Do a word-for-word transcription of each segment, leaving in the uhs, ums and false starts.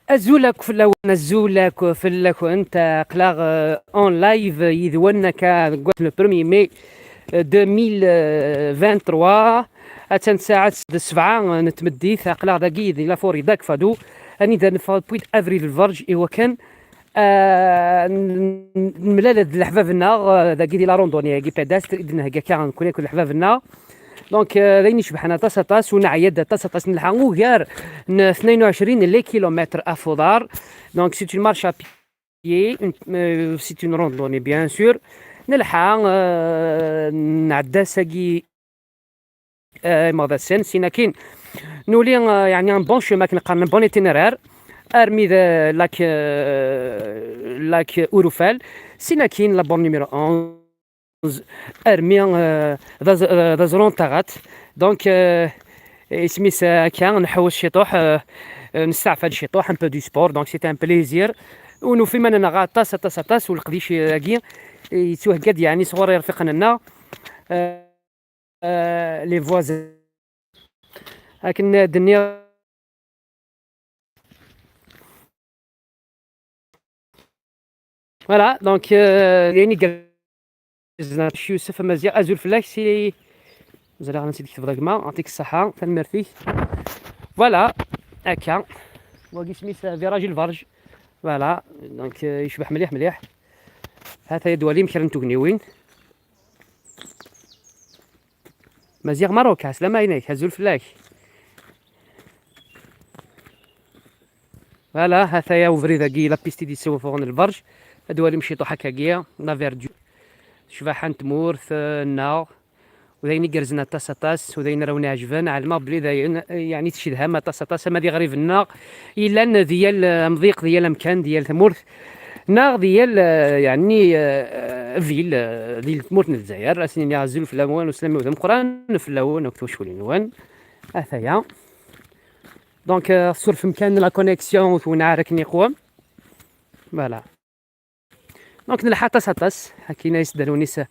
Azul akk fell-awen, azul akk fell-akent. Aql-aɣ, euh, en live yid-wen akka deg wass le premier mai, euh, deux mille vingt-trois. Attan ssaɛa d ssebɛa, euh, n tmeddit. Aql-aɣ dagi di la forêt d'Akfado, anida neffeɣ depuis avril lberǧ i wakken, euh, n-, n-, nemlal d leḥbab-nneɣ, euh, dagi di la randonnée-agi pédestre i d-nhegga akka nekkni akked leḥbab-nneɣ. Donc, euh, d ayen icebḥen aṭas, aṭas, u neɛya-d aṭas, aṭas, nelḥa ugar n tnayen u ɛecrin les kilomètres af uḍar. Donc, c'est une marche à pied, une, euh, c'est une randonnée, bien sûr. Nelḥa, euh, nɛedda sagi, euh, imeɣdasen, sin akin nuli, euh, yeɛni un bon chemin, akken qqaren un bon itinéraire, armi d, euh, lac, euh, lac Urufal, sin akin la borne numéro onze, armi, euh, d aẓ-, euh, d aẓru n taɣaṭ. Donc, euh, isem-is, euh, akka, nḥewwes ciṭuḥ, euh, euh, nesteɛfa-d ciṭuḥ, un peu du sport, donc c'est un plaisir. U nufa iman-nneɣ aṭas, aṭas, aṭas, u leqdic-agi yettwahegga-d, yeɛni, sɣur irfiqen-nneɣ, euh, euh, les voisins. Akken d-nniɣ, voilà, donc, euh, d ayen igerrzen. Yusef Amaziɣ, azul fell-ak, si, mazal aɣ-, nsi d-ketbeḍ a gma, ɛṭik ṣṣeḥḥa, tanemmirt-ik. Voilà, akka. Wagi isem-is, euh, virage lberǧ. Voilà, donc, euh, yecbeḥ mliḥ, mliḥ. Hata ya d-walim kra n tugniwin. Maziɣ Maroc, ɛeslama-inek, azul fell-ak. Voilà, hata ya ubrid-agi, la piste i d-yessawfuɣen lberǧ. Ad walim ciṭuḥ akkagi, la verdure. Ccbaḥa n tmurt, eh, nneɣ. U d ayen igerrzen aṭas, aṭas, u d ayen ara wen-iɛejben. Ɛelmeɣ belli d ayen, eh, yeɛni tcedham aṭas, aṭas, ama d iɣriben-nneɣ yellan di yal, eh, amḍiq, di yal amkan, di yal tamurt, neɣ di yal, eh, yeɛni, eh, ville, eh, di tmurt n Lezzayer. Ad sen-iniɣ azul fell-awen, u sslam-iw d ameqqran fell-awen akked twacculin-nwen. Ataya. Donc, euh, surfem kan la connexion ur twenɛer akken iqwem. Voilà. Donc, nelḥa aṭas, aṭas. Akken ay s-d-run is-,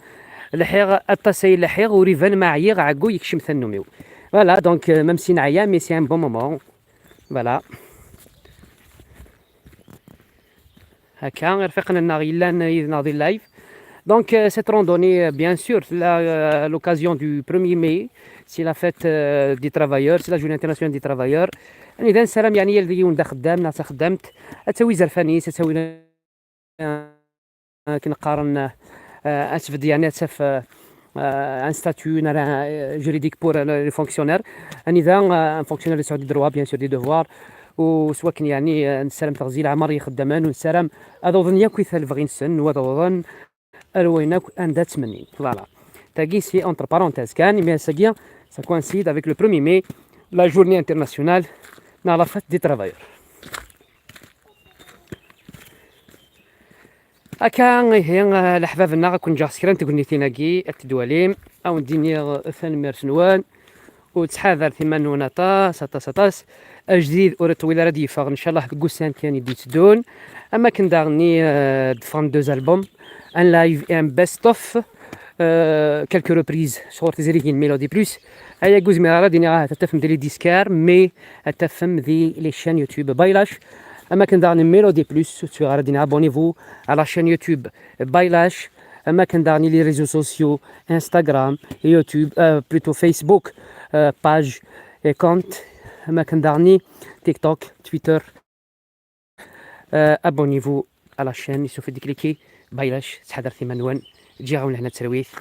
lḥiɣ, aṭas ay lḥiɣ, ur iban ma ɛyiɣ, ɛeggu yekcem tannumi-w. Voilà, donc, euh, même si neɛya, mais c'est un bon moment. Voilà. Akka, irfiqen-nneɣ yellan yid-neɣ di live. Donc, euh, cette randonnée, euh, bien sûr, la, euh, l'occasion du premier mai, c'est la fête, euh, des travailleurs, c'est la journée internationale des travailleurs. Anida nessaram, yeɛni, yal yiwen d axeddam neɣ taxeddamt, ad tawi izerfan-is, ad tawi, euh, akken qqaren, euh, ad tbedd, yeɛni, ad taf, euh, euh, un statut, neɣ, euh, juridique pour, euh, les fonctionnaires. Anida, euh, un fonctionnaire yesɛa des droits, bien sûr, des devoirs. U s wakken, yeɛni, euh, nessaram teɣzi leɛmer i yixeddamen, u nessaram ad awḍen yakk i talebɣi-nsen, u ad awḍen ar wayen akk anda ttmennin. Voilà. Tagi, c'est entre parenthèses kan, mais ass-agi, ça coïncide avec le premier mai, la journée internationale, neɣ la fête des travailleurs. Akka ihi, eh, leḥbab-nneɣ, ad ken-ǧǧeɣ s kra n tegnitin-agi, ad t-id-twalim, ad wen-d-iniɣ, eh, tanemmirt-nwen, u ttḥadaret iman-nwen aṭas, aṭas, aṭas. Ajdid ur iṭwil ara ad yeffeɣ, ncallah, deg ussan kan i d-yetteddun. Am akken daɣen i, eh, d-ffɣen deux albums, un live et un best-of, eh, quelques reprises sɣur tezrigin Melody Plus. Ayagi ur zmireɣ ara ad iniɣ ahat ad tafem di les disquaires, mais ad tafem di les chaînes YouTube Baylash. Am akken daɣen Melody Plus, ur ttwiɣ ara ad iniɣ abonnez-vous à la chaîne YouTube Baylash. Am akken daɣen les réseaux sociaux, Instagram, YouTube, euh, plutôt Facebook, euh, page et compte. Am akken daɣen TikTok, Twitter. Euh, abonnez-vous à la chaîne, il suffit de cliquer. Baylash, ttḥadaret iman-nwen. Ǧǧiɣ-awen lehna d talwit.